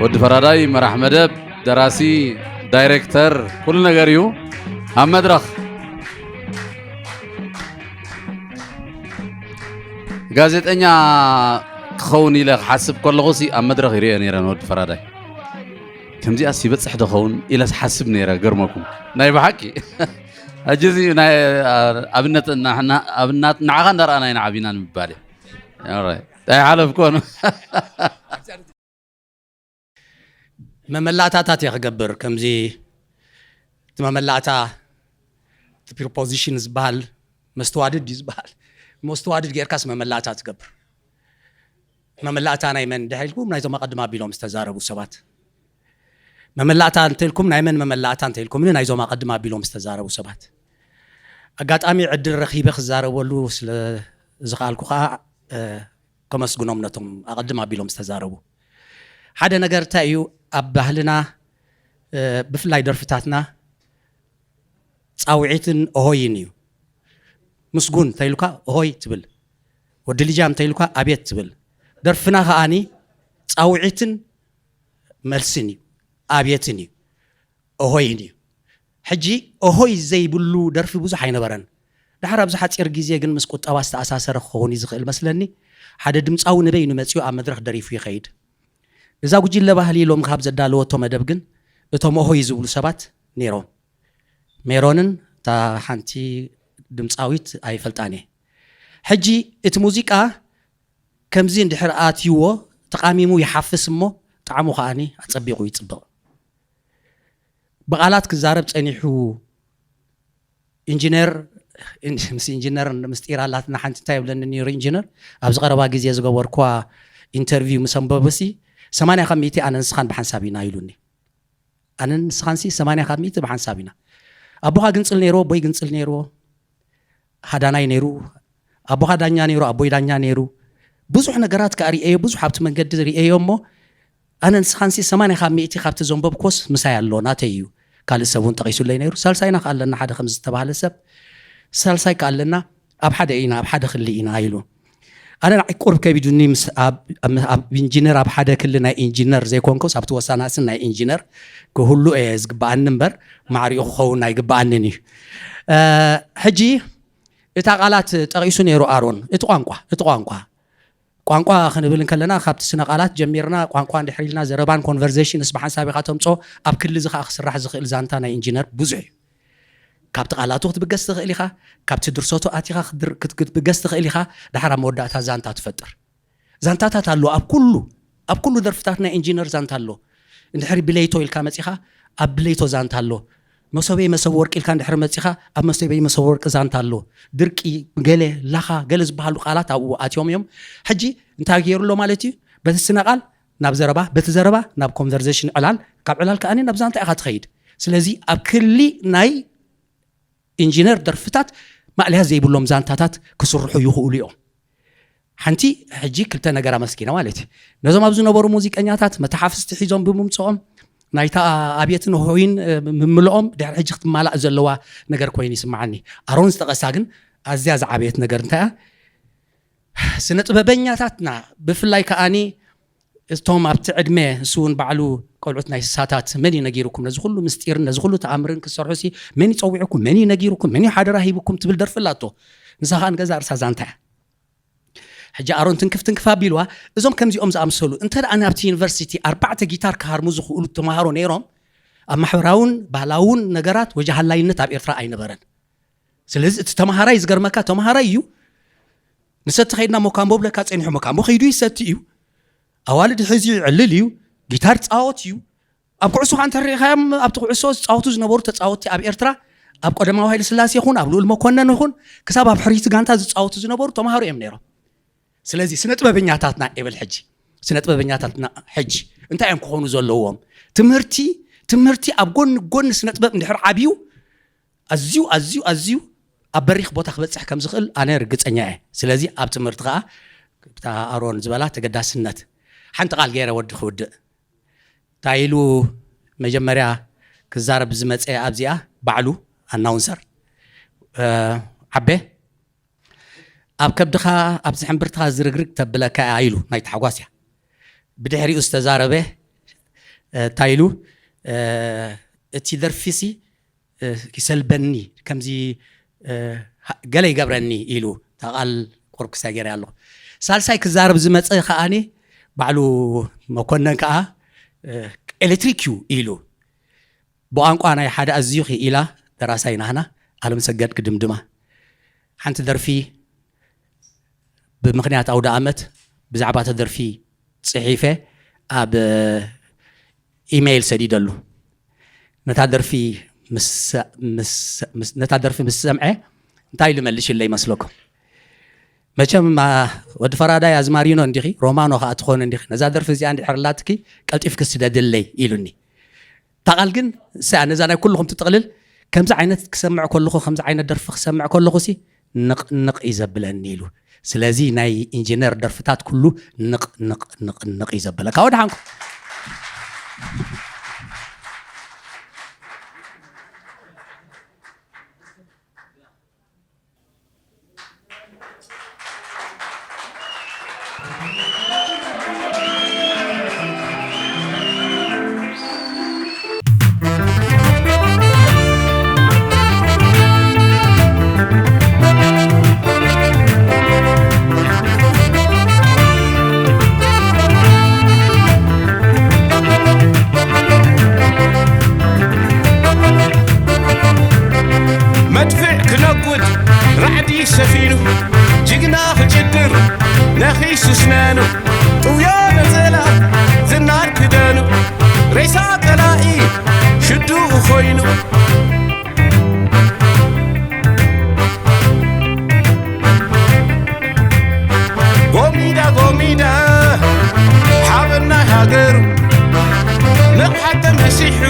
ወዲ ፈራዳይ መራሕ መደብ፣ ደራሲ፣ ዳይሬክተር፣ ኩሉ ነገር እዩ። ኣብ መድረኽ ጋዜጠኛ ክኸውን ኢለ ክሓስብ ከለኹ ሲ ኣብ መድረኽ ይሪኦ ነይረ ንወዲ ፈራዳይ። ከምዚኣስ ይበጽሕ ዶ ኸውን ኢለ ዝሓስብ ነይረ፣ ገርመኩም። ናይ ብሓቂ። ሕጂ እዚ ናይ፣ ኣ-፣ ኣብነት እና-፣ እና-፣ ኣብናት ንዓኻ እንዳረኣና ኢና ዓቢና ንምባል እዩ። ኦራይት። ኣይሓለፍኩን። መመላእታታት እየ ክገብር። ከምዚ እቲ መመላእታ፣ እቲ ፕሪፖዚሽን ዝበሃል፣ መስተዋድድ እዩ ዝበሃል። መስተዋድድ ጌርካስ መመላእታ ትገብር። መመላእታ ናይ መን ድሕር ኢልኩም ናይቶም ኣቐድም ኣቢሎም ዝተዛረቡ ሰባት። መመላእታ እንተልኩም ናይ መን መመላእታ እንተልኩምኒ ናይዞም ኣቐድም ኣቢሎም ዝተዛረቡ ሰባት። ኣጋጣሚ ዕድል ረኺበ ክዛረበሉ ስለ ዝኸኣልኩ ከዓ፣ እ፣ ከመስግኖም ነቶም ኣቐድም ኣቢሎም ዝተዛረቡ። ሓደ ነገር እንታይ እዩ፣ ኣብ ባህልና፣ እ፣ ብፍላይ ደርፍታትና ጻውዒትን እሆይን እዩ። ምስጉን እንተኢሉካ እሆይ ትብል፣ ወዲ ልጃም እንተኢሉካ ኣቤት ትብል። ደርፍና ከኣኒ ጻውዒትን መልስን እዩ፣ ኣብየትን እዩ፣ እሆይን እዩ። ሕጂ እሆይ ዘይብሉ ደርፊ ብዙሕ ኣይነበረን። ድሓር ኣብዚ ሓፂር ግዜ ግን ምስ ቁጠባ ዝተኣሳሰረ ክኸውን እዩ ዝኽእል መስለኒ። ሓደ ድምፃዊ ንበይኑ መፂኡ ኣብ መድረኽ ደሪፉ ይኸይድ። እዛ ጉጅለ ባህሊ ሎም ካብ ዘዳለወቶ መደብ ግን እቶም እሆይ ዝብሉ ሰባት ነይሮም። ሜሮንን እታ ሓንቲ ድምፃዊት ኣይፈልጣን እየ። ሕጂ እቲ ሙዚቃ ከምዚ እንድሕር ኣትይዎ ተቓሚሙ ይሓፍስ እሞ ጣዕሙ ከዓኒ ኣጸቢቑ ይጽብቕ። ብቓላት ክዛረብ ጸኒሑ ኢንጂነር፣ ኢን-፣ ምስ ኢንጂነር ምስጢር ኣላትና ሓንቲ እንታይ ይብለኒ ነይሩ ኢንጂነር፣ ኣብዚ ቀረባ ግዜ ዝገበርኳ ኢንተርቪው ምስ ኣንበበሲ ሰማንያ ካብ ሚእቲ ኣነ ንስኻን ብሓንሳብ ኢና ኢሉኒ። ኣነን ንስኻንሲ ሰማንያ ካብ ሚእቲ ብሓንሳብ ኢና። ኣቦኻ ግንጽል ነይርዎ፣ ኣቦይ ግንጽል ነይርዎ፣ ሃዳናይ ነይሩ፣ ኣቦኻ ዳኛ ነይሩ፣ ኣቦይ ዳኛ ነይሩ። ብዙሕ ነገራት ከኣ ርእየዮ፣ ብዙሕ ኣብቲ መንገዲ ርእየዮ እሞ ኣነ ንስኻንሲ ሰማንያ ካብ ሚእቲ ካብቲ ዘንበብኮስ ምሳይ ኣሎ፣ ናተይ እዩ። ካልእ ሰብ እውን ጠቒሱለይ ነይሩ። ሳልሳይና ከኣ ኣለና ሓደ ከምዚ ዝተባህለ ሰብ፣ ሳልሳይ ከኣ ኣለና፣ ኣብ ሓደ ኢና፣ ኣብ ሓደ ክሊ ኢና ኢሉ። ኣነ ንዓይ ቁሩብ ከቢዱኒ፣ ምስ ኣብ፣ ኣብ፣ ኣብ ኢንጂነር ኣብ ሓደ ክሊ ናይ ኢንጂነር ዘይኮንኩስ ኣብቲ ወሳናስን ናይ ኢንጂነር ክህሉ እየ ዝግበኣኒ እምበር ማዕሪኡ ክኸውን ኣይግበኣንን እዩ። እ፣ ሕጂ እታ ቃላት ጠቒሱ ነይሩ ኣሮን፣ እቲ ቋንቋ፣ እቲ ቋንቋ። ቋንቋ ክንብል እንከለና ካብቲ ስነ ቃላት ጀሚርና ቋንቋ እንድሕር ኢልና ዘረባን ኮንቨርሴሽንስ ብሓንሳብ ኢኻ ተምጾ፣ ኣብ ክሊ እዚ ከኣ ክስራሕ ዝኽእል ዛንታ ናይ ኢንጂነር ብዙሕ እዩ። ካብቲ ቃላቱ ክትብገስ ትኽእል ኢኻ፣ ካብቲ ድርሰቱ ኣቲኻ ክትድር-፣ ክት-፣ ክትብገስ ትኽእል ኢኻ፣ ድሓር ኣብ መወዳእታ ዛንታ ትፈጥር። ዛንታታት ኣሎ ኣብ ኩሉ፣ ኣብ ኩሉ ደርፍታት ናይ ኢንጂነር ዛንታ ኣሎ። እንድሕሪ ብለይቶ ኢልካ መጺኻ ኣብ ብለይቶ ዛንታ ኣሎ። መሶበይ መሶብ ወርቂ ኢልካ እንድሕሪ መጺኻ ኣብ መሶበይ መሶብ ወርቂ ዛንታ ኣሎ። ድርቂ፣ ገለ፣ ላኻ፣ ገለ ዝበሃሉ ቃላት ኣብኡ ኣትዮም እዮም። ሕጂ እንታይ ገይሩ ኣሎ ማለት እዩ? በቲ ስነ ቃል ናብ ዘረባ፣ በቲ ዘረባ ናብ ኮንቨርሴሽን ዕላል፣ ካብ ዕላል ከኣ ናብ ዛንታ ኢኻ ትኸይድ። ስለዚ ኣብ ክሊ ናይ ኢንጂነር ደርፍታት ማእለያ ዘይብሎም ዛንታታት ክስርሑ ይኽእሉ እዮም። ሓንቲ ሕጂ ክልተ ነገር ኣመስጊነ ማለት እዩ። ነዞም ኣብ ዝነበሩ ሙዚቀኛታት መተሓፍስቲ ሒዞም ብምምፅኦም ናይታ ኣብየትን ሆይን፣ እ፣ ምምልኦም ድሕሪ ሕጂ ክትማላእ ዘለዋ ነገር ኮይኑ ይስምዓኒ። ኣሮን ዝጠቐሳ ግን ኣዝያ ዝዓበየት ነገር እንታይ እያ? ስነ ጥበበኛታትና ብፍላይ ከኣኒ እቶም ኣብቲ ዕድመ ንሱ እውን ባዕሉ ቆልዑት ናይ ስሳታት መን እዩ ነጊሩኩም ነዚ ኩሉ ምስጢርን ነዚ ኩሉ ተኣምርን ክትሰርሑ ሲ መን ይፀዊዕኩም መን እዩ ነጊሩኩም መን እዩ ሓደራ ሂቡኩም ትብል ደርፊ ኣላቶ። ንሳ ከዓ ንገዛ ርሳ ዛንታ እያ። ሕጂ ኣሮን ትንክፍ ትንክፍ ኣቢልዋ። እዞም ከምዚኦም ዝኣምሰሉ እንተ ደኣ ናብቲ ዩኒቨርሲቲ ኣርባዕተ ጊታር ክሃርሙ ዝኽእሉ ተምሃሮ ነይሮም ኣብ ማሕበራውን ባህላውን ነገራት ወጀሃላይነት ኣብ ኤርትራ ኣይነበረን። ስለዚ እቲ ተምሃራይ ዝገርመካ ተምሃራይ እዩ። ንሰቲ ከይድና ሞካምቦ ብለካ ጸኒሑ ሞካምቦ ከይዱ ይሰቲ እዩ። ኣዋልድ ሒዙ ይዕልል እዩ። ጊታር ጻወት እዩ። ኣብ ኩዕሶ ከኣ እንተሪኢኻዮም ኣብቲ ኩዕሶ ዝጻወቱ ዝነበሩ ተጻወትቲ ኣብ ኤርትራ ኣብ ቀደማዊ ሃይለ ስላሴ ይኹን ኣብ ልኡል መኮነን ይኹን ክሳብ ኣብ ሕርይቲ ጋንታ ዝጻወቱ ዝነበሩ ተምሃሮ እዮም ነይሮም። ስለዚ ስነ ጥበበኛታትና ይብል ሕጂ ስነ ጥበበኛታትና ሕጂ እንታይ እዮም ክኾኑ ዘለዎም? ትምህርቲ ትምህርቲ ኣብ ጎኒ ጎኒ ስነ ጥበብ እንድሕር ዓብዩ ኣዝዩ ኣዝዩ ኣዝዩ ኣብ በሪኽ ቦታ ክበጽሕ ከም ዝኽእል ኣነ ርግጸኛ እየ። ስለዚ ኣብ ትምህርቲ ከኣ ብታ ኣሮን ዝበላ ተገዳስነት ሓንቲ ቃል ገይረ ወዲ ክውድእ እንታይ ኢሉ መጀመርያ ክዛረብ ዝመጸ ኣብዚኣ ባዕሉ ኣናውንሰር ዓቤ ኣብ ከብድኻ ኣብ ዝሕምብርትኻ ዝርግርግ ተብለካ እያ ኢሉ ናይ ተሓጓስ እያ። ብድሕሪኡ ዝተዛረበ እንታይ ኢሉ እቲ ደርፊሲ ይሰልበኒ ከምዚ ገለ ይገብረኒ ኢሉ ታቃል ቁርብ ክሳይ ገይረ ኣለኹ። ሳልሳይ ክዛረብ ዝመፀ ከዓኒ ባዕሉ መኮነን ከዓ ኤሌክትሪክ እዩ ኢሉ ብቋንቋ ናይ ሓደ ኣዝዩ ክኢላ ደራሳይ ናህና ኣለምሰገድ ክድምድማ ሓንቲ ደርፊ ብምኽንያት ኣውደ ኣመት ብዛዕባ ተደርፊ ጽሒፈ ኣብ ኢሜይል ሰዲደሉ ነታ ደርፊ ነታ ደርፊ ምስ ሰምዐ እንታይ ኢሉ መልሽለይ መስለኩም? መቸም ወዲ ፈራዳይ ኣዝማሪኖ እንዲኺ ሮማኖ ከዓ ትኾኑ እንዲኺ ነዛ ደርፊ እዚኣ እንድሕር ላትኪ ቀልጢፍኪ ስደድለይ ኢሉኒ። እታ ቃል ግን እሳ ነዛ ናይ ኩልኹም ትጥቕልል። ከምዚ ዓይነት ክሰምዕ ከለኹ ከምዚ ዓይነት ደርፊ ክሰምዕ ከለኹ ሲ ንቕ ንቕ እዩ ዘብለኒ ኢሉ። ስለዚ ናይ ኢንጂነር ደርፍታት ኩሉ ንቕ ንቕ ንቕ ንቕ እዩ ዘብለካ። ወድሓንኩም። መድፍዕ ክነጉድ ራዕዲ ሰፊኑ ጅግና ክጭድር ነኺሱ ስነኑ ጥውዮ ነጸላ ዝናር ክደኑ ሬሳ ቀላኢ ሽዱኡ ኮይኑ ጎሚዳ ጎሚዳ ሓበን ናይ ሃገሩ ንቕሓት ተምሲሑ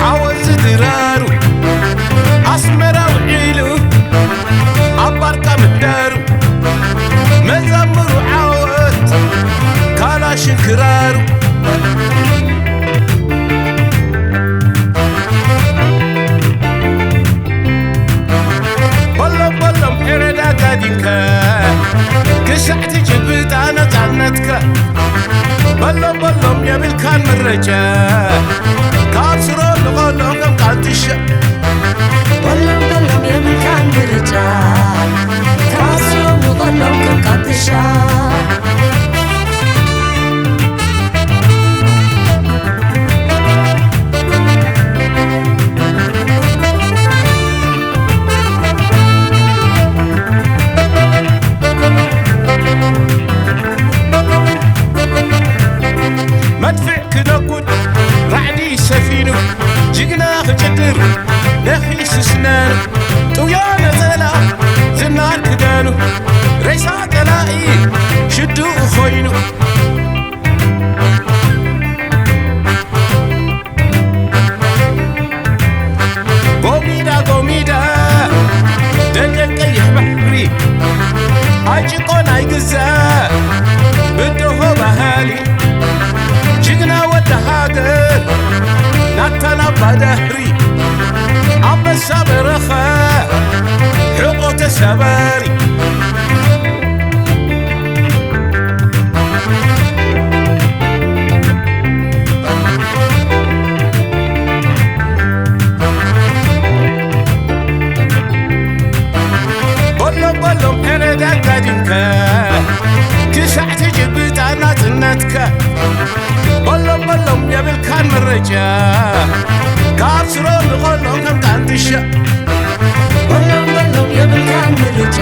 ዓወት ዝድራሩ ኣስመራ ውዒሉ ኣብ ባርካ ምዳሩ መዛምሩ ዓወት ካላሽን ክራሩ በሎም በሎም ሕረዳ ጋዲምካ ክሳዕ ትጭብጣ ነፃነትካ በሎም በሎም የብልካን ምርጫ ካብ ስሮ ንቐሎም ከም ቃንትሻ በሎም በሎም የብልካን ምርጫ ካብ ስሮ ንቐሎም ከም ቃንትሻ መድፍዕ ክነጉድ ራዕዲ ሰፊኑ ጅግና ክጭድር ነኺሱ ስነኑ ጥውዮ ነጸላ ዝናር ክደኑ ሬሳ ቀላኢ ሽዱኡ ኮይኑ ጎሚዳ ጎሚዳ ደጀን ቀይሕ ባሕሪ ኣይጭቆን ኣይግዛእ ብደሆ ባህሊ ጅግና ወዲ ሃገር ናታን ኣባ ዳህሪ ኣንበሳ በረኻ ሕቆ ተሰባሪ በሎም በሎም ሕረድ ኣጋዲምካ ክሳዕ ትጭብጣ ናጽነትካ በሎም በሎም የብልካን ምርጫ ካብ ስሮ ንቐሎም ከም ቃንትሻ በሎም በሎም የብልካን ምርጫ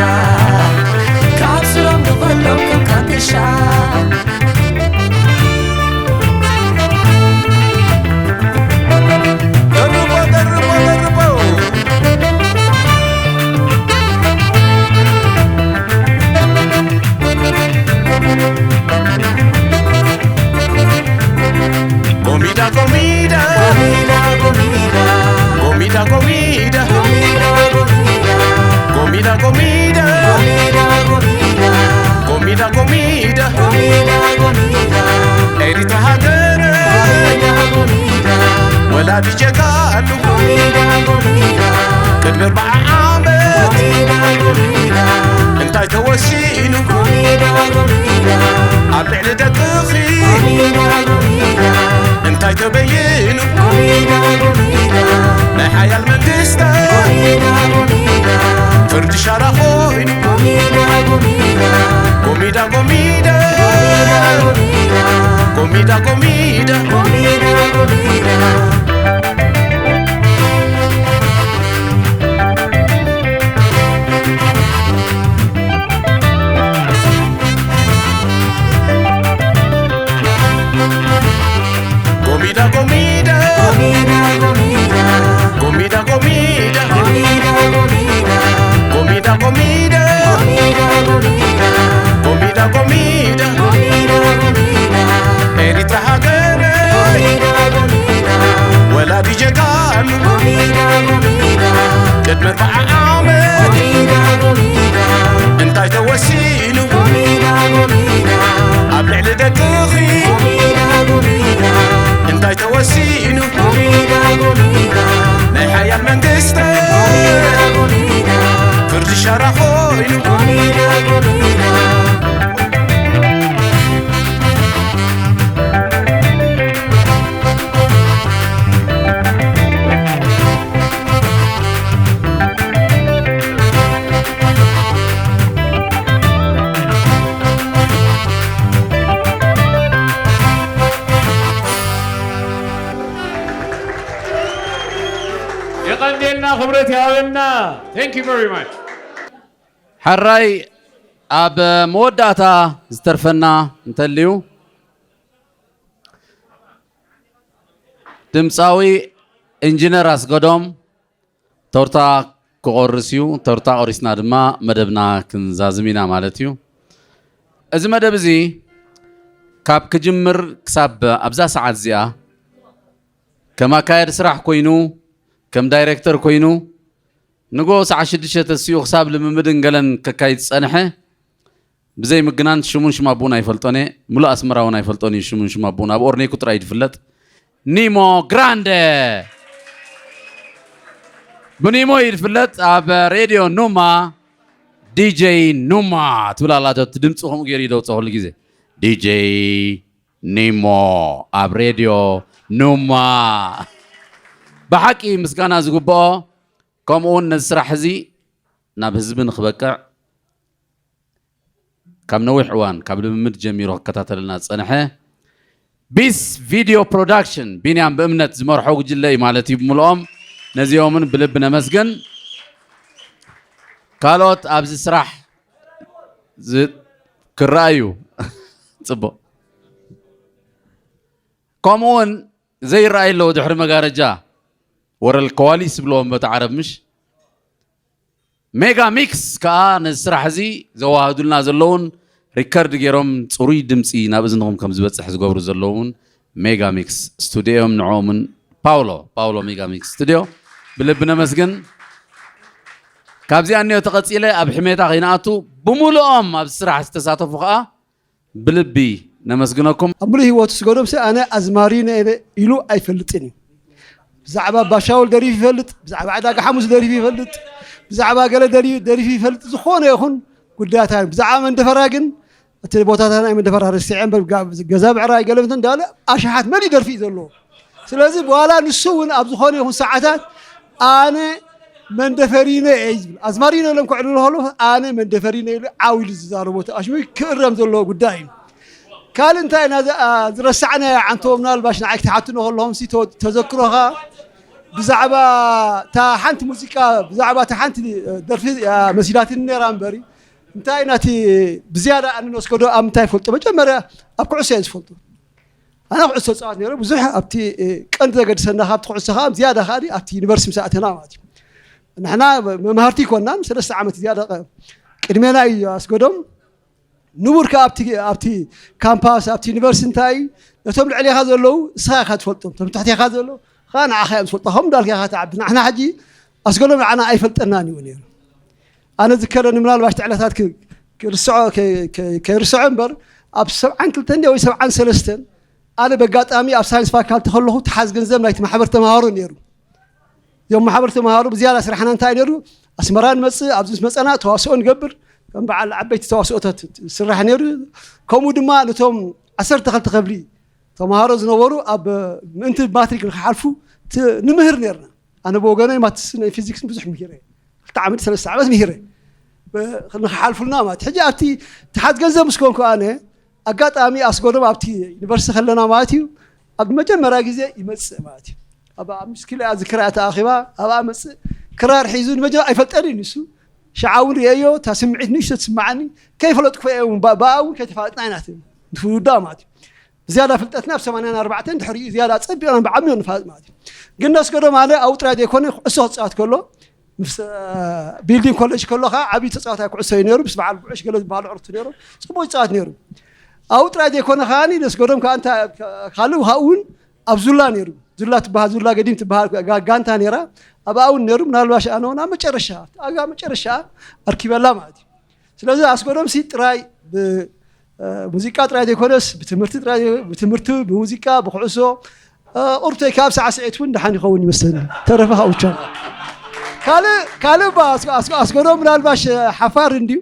ጀጋኑ ቅድሚ ኣርብዓ ዓመት እንታይ ተወሲኑ ኣብ ልዕሊ ደቅኺ እንታይ ተበይኑ ናይ ሓያል መንግስቲ ፍርዲ ሻራ ኮይኑ ጎሚዳ ጎሚዳ ጎሚዳ ጎሚዳ ጎሚዳ ጎሚዳ ጎሚዳ ጎሚዳ ጎሚዳ ጎሚዳ ጎሚዳ ጎሚዳ ጎሚዳ ኤሪትራ ሃገረይ ወላዲ ጀጋኑ ቅድሚ ኣርብዓ ዓመት እንታይ ተወሲኑ ኣብ ልዕሊ ደቅኺ እንታይ ተወሲኑ ናይ ሓያል መንግስቲ ፍርዲ ሻራ ኮይኑ የቐንየልና፣ ክብረት ይሃበልና። Thank you very much። ሕራይ ኣብ መወዳእታ ዝተርፈና እንተልዩ ድምፃዊ ኢንጂነር ኣስገዶም ቶርታ ክቆርስ እዩ። ቶርታ ቆሪስና ድማ መደብና ክንዛዝም ኢና ማለት እዩ። እዚ መደብ እዚ ካብ ክጅምር ክሳብ ኣብዛ ሰዓት እዚኣ ከም ኣካየዲ ስራሕ ኮይኑ፣ ከም ዳይሬክተር ኮይኑ ንጎ ሰዓት ሽዱሽተ ተሲኡ ክሳብ ልምምድን ገለን ከካይድ ዝጸንሐ ብዘይ ምግናን ሽሙን ሽም ኣቦኡን ኣይፈልጦን እየ። ሙሉእ ኣስመራ እውን ኣይፈልጦን እዩ ሽሙን ሽም ኣቦኡን። ኣብ ኦርኔኩ ጥራይ እዩ ዝፍለጥ። ኒሞ ግራንደ ብኒሞ እዩ ዝፍለጥ። ኣብ ሬድዮ ኑማ ዲጀይ ኑማ ትብል ኣላቶ። እቲ ድምፂ ከምኡ ገይሩ እዩ ደውፅኦ ኩሉ ግዜ። ዲጀይ ኒሞ ኣብ ሬድዮ ኑማ። ብሓቂ ምስጋና ዝግብኦ፣ ከምኡ እውን ነዚ ስራሕ እዚ ናብ ህዝቢ ንክበቅዕ ካብ ነዊሕ እዋን ካብ ልምምድ ጀሚሩ ክከታተለና ዝጸንሐ ቢስ ቪድዮ ፕሮዳክሽን ቢንያም ብእምነት ዝመርሖ ጉጅለ እዩ ማለት እዩ ብምልኦም። ነዚኦምን ብልቢ ነመስግን። ካልኦት ኣብዚ ስራሕ ዝ-፣ ክረኣዩ ጽቡቕ። ከምኡ እውን ዘይረኣይ ኣለዉ ድሕሪ መጋረጃ ወረል ከዋሊስ ዝብልዎም በቲ ዓረብ ምሽ ሜጋ ሚክስ ከኣ ነዚ ስራሕ እዚ ዘዋህዱልና ዘለውን ሪከርድ ገይሮም ጽሩይ ድምጺ ናብ እዝንኹም ከም ዝበጽሕ ዝገብሩ ዘለውን ሜጋ ሚክስ ስቱዲዮ እዮም። ንዕኦምን ፓውሎ ፓውሎ ሜጋ ሚክስ ስቱዲዮ ብልቢ ነመስግን። ካብዚኣ እኒኦ ተቐጺለ ኣብ ሕሜታ ከይንኣቱ ብምሉኦም ኣብዚ ስራሕ ዝተሳተፉ ከኣ ብልቢ ነመስግነኩም። ኣብ ሙሉእ ህይወቱ ስገዶምሲ ኣነ ኣዝማሪ ነይረ ኢሉ ኣይፈልጥን እዩ። ብዛዕባ ባሻውል ደሪፍ ይፈልጥ፣ ብዛዕባ ዕዳጋ ሓሙስ ደሪፍ ይፈልጥ፣ ብዛዕባ ገለ ደሪ-፣ ደሪፍ ይፈልጥ። ዝኾነ ይኹን ጉዳያት ብዛዕባ መንደፈራ ግን እቲ ቦታታት ናይ መንደፈራ ረሲዐ እምበር ጋ-፣ ገዛ ብዕራይ ገለ እንትን እንዳለ ኣሽሓት መን ይደርፊ እዩ ዘለዎ። ስለዚ በኋላ ንሱ እውን ኣብ ዝኾነ ይኹን ሰዓታት ኣነ መንደፈሪነ እየ ዝብል። ኣዝማሪነ ኢሎም ክዕልሉ ከለዉ ኣነ መንደፈሪነ ኢሉ ዓው ኢሉ ዝዛረቦ ተኣሽሙ ክእረም ዘለዎ ጉዳይ እዩ። ካልእ እንታይ ኢና ዝ-፣ ኣ፣ ዝረሳዕናዮ ዓንቶ ምናልባሽ ንዓይ ክትሓትኖ ከለኹም ሲ ተ-፣ ተዘክሮኻ ብዛዕባ እታ ሓንቲ ሙዚቃ፣ ብዛዕባ እታ ሓንቲ ደርፊ እያ መሲላትኒ ነይራ እምበሪ እንታይ ኢና እቲ ብዝያዳ ኣነ ንወስከዶ ኣብ ምንታይ ይፈልጦ? መጀመርያ ኣብ ኩዕሶ እየ ዝፈልጦ። ኣነ ኩዕሶ ጻወት ነይረ። ብዙሕ ኣብቲ፣ እ፣ ቀንዲ ዘገድሰና ካብቲ ኩዕሶ ከኣ ዝያዳ ከኣ ኣብቲ ዩኒቨርሲቲ ምስ ኣተና ማለት እዩ። ንሕና መምሃርቲ ኣይኮንናን፣ ሰለስተ ዓመት ዝያዳ ቀ-፣ ቅድሜና እዩ ኣስገዶም። ንቡር ከኣ ኣብቲ፣ ኣብቲ ካምፓስ፣ ኣብቲ ዩኒቨርሲቲ እንታይ እዩ፣ ነቶም ልዕሌኻ ዘለዉ እስኻ ኢኻ ትፈልጦም፣ እቶም ትሕቴኻ ዘለዉ ከኣ ንዓኻ እዮም ዝፈልጡ። ከምኡ እንዳልካ ኢኻ ትዓቢ። ንሕና ሕጂ ኣስገዶም ንዓና ኣይፈልጠናን እዩ ነይሩ። ኣነ ዝከረኒ ምናልባሽ እቲ ዕለታት ክ-፣ ክርስዖ፣ ከ-፣ ከ-፣ ከይርስዖ እምበር፣ ኣብ ሰብዓን ክልተን ወይ ሰብዓን ሰለስተን ኣነ በጋጣሚ ኣብ ሳይንስ ፋካልቲ ከለኹ ተሓዝ ገንዘብ ናይቲ ማሕበር ተምሃሮ ነይሩ። እዞም ማሕበር ተምሃሮ ብዝያዳ ስራሕና እንታይ ነይሩ? ኣስመራ ንመጽእ፣ ኣብዚ ምስ መጸና ተዋስኦ ንገብር፣ ከም በዓል ዓበይቲ ተዋስኦታት ስራሕ ነይሩ። ከምኡ ድማ ነቶም ዓሰርተ ክልተ ክፍሊ ተምሃሮ ዝነበሩ ኣብ ምእንቲ ማትሪክ ንክሓልፉ ት-፣ ንምህር ነይርና። ኣነ ብወገነይ ማትስን ናይ ፊዚክስን ብዙሕ ምሂረ። ክልተ ዓመት ሰለስተ ዓመት ምሂረ። ብ-፣ ንክሓልፉልና ማለት። ሕጂ ኣብቲ ተሓዝ ገንዘብ ምስ ኮንኩ ኣነ ኣጋጣሚ ኣስጎዶም ኣብቲ ዩኒቨርሲቲ ከለና ማለት እዩ፣ ኣብ መጀመርያ ግዜ ይመጽእ ማለት እዩ። ኣብ ኣምስት ኪሎ እያ ዝክራ እታ ኣኼባ፣ ኣብኣ መጽእ ክራር ሒዙ ንመጀመርያ ኣይፈልጠንን እዩ ንሱ። ሽዓ እውን ርእየዮ፣ እታ ስምዒት ንእሽቶ ትስምዓኒ፣ ከይፈለጥኩ እየ እውን፣ ባ-፣ ብኣ እውን ከይተፋለጥና ኢና እቲ ንፍውዳ ማለት እዩ። ዝያዳ ፍልጠትና ኣብ ሰማንያን ኣርባዕተን ድሕሪኡ ዝያዳ ጸቢቕና ብዓሚኡ ንፋለጥ ማለት እዩ። ግን ነስገዶም ኣነ ኣብኡ ጥራይ ዘይኮነ ኩዕሶ ክጻወት ከሎ ምስ፣ እ፣ ቢልዲንግ ኮሌጅ ከሎ ከዓ ዓብዪ ተጻዋታይ ኩዕሶ እዩ ነይሩ። ምስ በዓል ጉዕሽ ገለ ዝበሃሉ ዕርክቱ ነይሩ። ጽቡቕ ይጻወት ነይሩ። ኣብኡ ጥራይ ዘይኮነ ከዓኒ ነስገዶም ከዓ እንታ ካልእ ካብኡ እውን ኣብ ዙላ ነይሩ። ዙላ ትበሃል፣ ዙላ ገዲም ትበሃል ጋ-፣ ጋንታ ነይራ። ኣብኣ እውን ነይሩ። ምናልባሽ ኣነ እውን ኣብ መጨረሻ፣ ኣብ መጨረሻ ኣርኪበላ ማለት እዩ። ስለዚ ኣስገዶም ሲ ጥራይ ብ-፣ እ፣ ሙዚቃ ጥራይ ዘይኮነስ ብትምህርቲ ጥራይ፣ ብትምህርቲ፣ ብሙዚቃ፣ ብኩዕሶ፣ እ፣ ቁርብተይ ካብ ሳዕስዒት እውን ደሓን ይኸውን ይመስለኒ። ተረፈ ካብኡ ቻው። ካልእ፣ ካልእ ባ-፣ ኣስ-፣ ኣስ-፣ ኣስገዶም ምናልባሽ፣ እ፣ ሓፋር እንድዩ።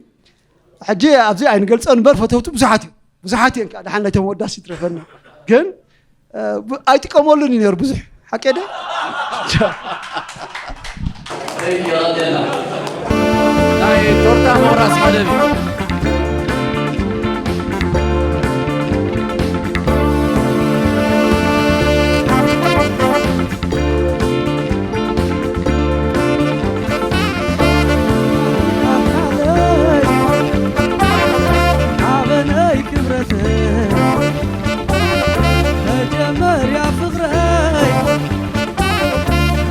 ሕጂ ኣብዚ ኣይንገልጾን እምበር ፈተውቱ ብዙሓት እዮም። ብዙሓት እዮም ከዓ ደሓን ናይቶም ወዳስ ይትረፈና። ግን እ፣ ብ-፣ ኣይጥቀመሉን እዩ ነይሩ ብዙሕ። ሓቂ ደ? የቐደና ናይ ቶርታ ምቑራስ መደብ እዩ። ኣበነይ ክብረተይ መጀመርያ ፍቕረይ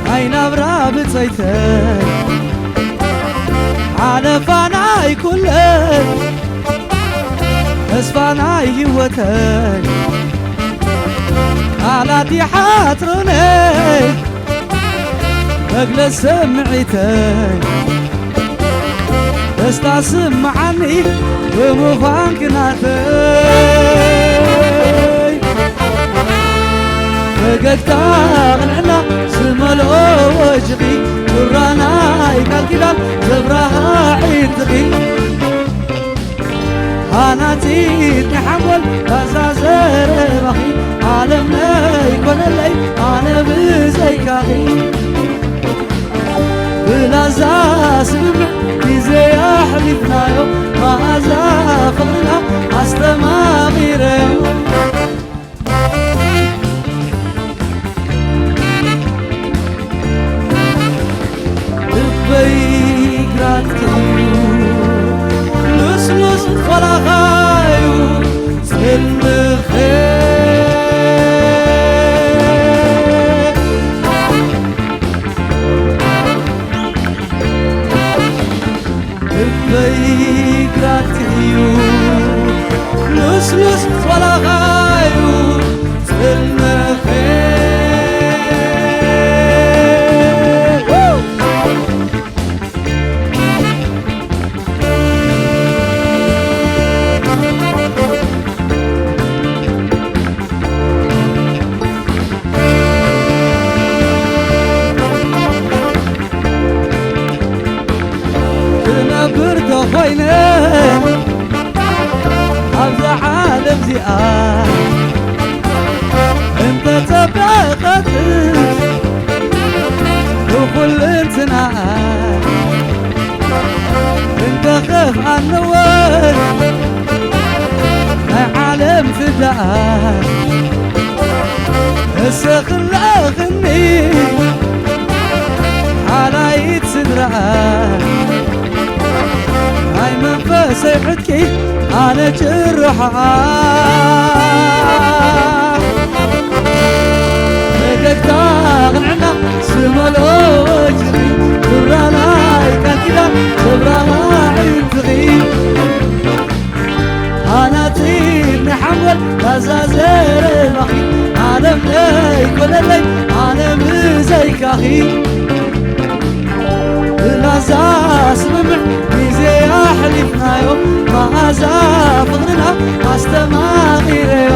ናይ ናብራ ብጸይተይ ሓለፋ ናይ ኩለይ ተስፋ ናይ ህይወተይ ቃላት ይሓጽሩነይ መግለጽ ስምዒተይ ደስታ ስምዓኒ ብምዃንኪ ናተይ ፈገግታ ቅንዕና ዝመልኦ ወጅኺ ጩራ ናይ ቃል ኪዳን ዘብርሃ ዒንትኺ ሃናጺት ናይ ሓንጎል ላዛ ዘረባኺ ዓለም ነይኮነለይ ኣነ ብዘይካኺ ብላዛ ስምምዕ ግዜ ኣሕሊፍናዮ መኣዛ ፍቕርና ኣስተማቒረዮ ልበይ ግራትኪ እዩ ልስሉስ ቆላኻ እዩ ጽልምኺ ልበይ ግራትኪ እዩ ልስሉስ ቆላኻ እዩ ጽልምኺ ክነብር ተኾይነ ኣብዛ ዓለም ዚኣ እንተጸበቐት ብኹልንትናኣ እንተኸፍኣኒ እውን ናይ ዓለም ፍዳኣ እሰኽለኽኒ ሓላይት ስድራኣ ናይ መንፈሰይ ዕጥቂ ኣነ ጭርሖኣ ፈገግታ ቅንዕና ዝመልኦ ወጅሪ ዱራናይ ቃል ኪዳን ዘብራሃ ዕንትኺ ኣናጺት ናይ ሓንጎል ላዛ ዘረባኺ ዓለም ለይኮነለይ ኣነ ብዘይካኺ ብላዛ ስምምዕ ግዜ ኣሕሊፍናዮ መኣዛ ፍቕርና ኣስተማቒረዮ